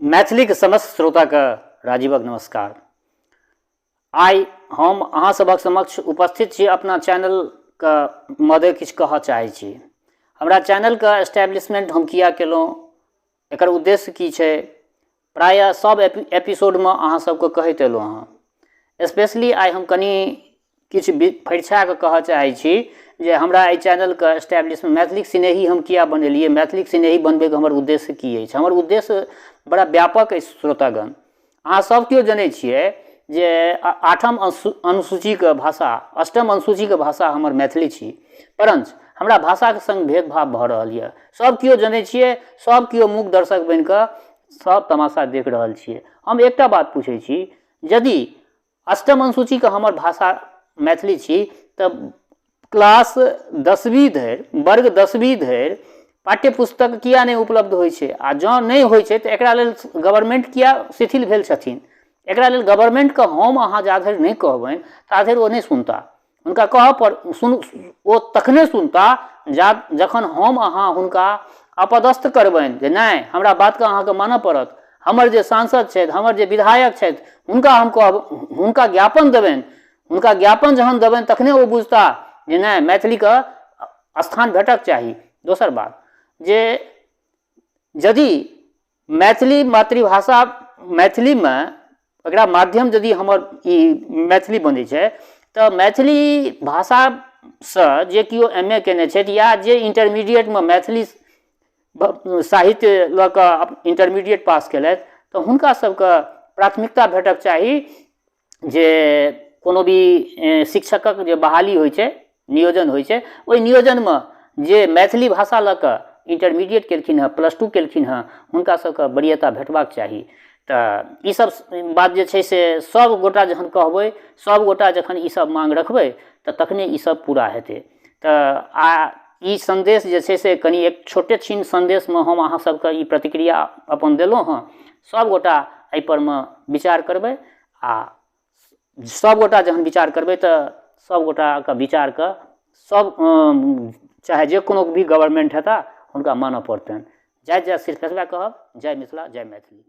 मैथिलीके समस्त श्रोताके राजीवक नमस्कार। आइ हम अहाँ सभक समक्ष उपस्थित छी, अपना चैनलके मदे किछु कहऽ चाहै छी। हमरा चैनलके एस्टेब्लिशमेंट हम किया केलहुँ, एकर उद्देश्य की छै, प्रायः सब एपिसोडमे अहाँ सबके कहैत एलहुँ हँ। स्पेशली आइ हम कनि किछु फरिछा कऽ कहऽ चाहै छी जे हमरा एहि चैनलके एस्टेब्लिशमेंट मैथिलीक सिनेही हम किया बनेलियै, मैथिलीक सिनेही बनबैके हमर उद्देश्य की अछि। हमर उद्देश्य बड़ा व्यापक अछि। श्रोतागण, अहाँ सब केओ जनै छियै जे आठम अनुसूचीके भाषा, अष्टम अनुसूचीके भाषा हमर मैथिली छी, परञ्च हमरा भाषाके सङ्ग भेदभाव भऽ रहल यऽ। सब केओ जनै छियै, सब केओ मूक दर्शक बनिकऽ सब तमाशा देख रहल छियै। हम एकटा बात पूछै छी, यदि अष्टम अनुसूचीके हमर भाषा मैथिली छी तऽ क्लास 10वीं धरि, वर्ग 10वीं धरि पाठ्यपुस्तक किया नहि उपलब्ध होइ छै? आ जँ नहि होइ छै तऽ एकरा लेल गवर्नमेंट किया शिथिल भेल छथिन? एकरा लेल गवर्नमेंटके हम अहाँ जाधरि नहि कहबनि ताधरि ओ नहि सुनता। हुनका कहऽ पर सुन, ओ तखने सुनता जा जखन हम अहाँ हुनका अपदस्थ करबनि जे नहि, हमरा बातके अहाँके मानऽ पड़त। हमर जे सांसद छथि, हमर जे विधायक छथि, हुनका हम कहब, हुनका ज्ञापन देबनि। हुनका ज्ञापन जहन देबनि तखने ओ बुझता जे नहि, मैथिलीके स्थान भेटक चाही। दोसर बात जे यदि मैथिली मातृभाषा मैथिलीमे एकरा माध्यम यदि हमर ई मैथिली बनै छै तऽ मैथिली भाषासँ जे केओ एम ए केने छथि या जे इन्टरमीडिएटमे मैथिली साहित्य लऽ कऽ इन्टरमीडिएट पास केलथि तऽ हुनका सबके प्राथमिकता भेटक चाही जे कोनो भी शिक्षकक जे बहाली होइ छै, नियोजन होइ छै, ओहि नियोजनमे जे मैथिली भाषा लऽ कऽ इन्टरमीडिएट केलखिन हँ, प्लस टू केलखिन हँ, हुनका सबके वरीयता भेटबाक चाही। तऽ ईसब बात जे छै से सब गोटा जहन कहबै, सब गोटा जखन ईसब माँग रखबै तऽ तखने ईसब पूरा हेतै। तऽ आ ई सन्देश जे छै से कनि एक छोटे छिन सन्देशमे हम अहाँ सबके ई प्रतिक्रिया अपन देलहुँ हँ। सब गोटा एहिपर मे विचार करबै आ सबगोटा जहन विचार करबै तऽ सबगोटाके विचारके सब चाहे जे कोनो भी गवर्नमेन्ट हेता हुनका मानऽ पड़तनि। जाइत जाइत सिर्फ एतबे कहब, जय मिथिला, जय मैथिली।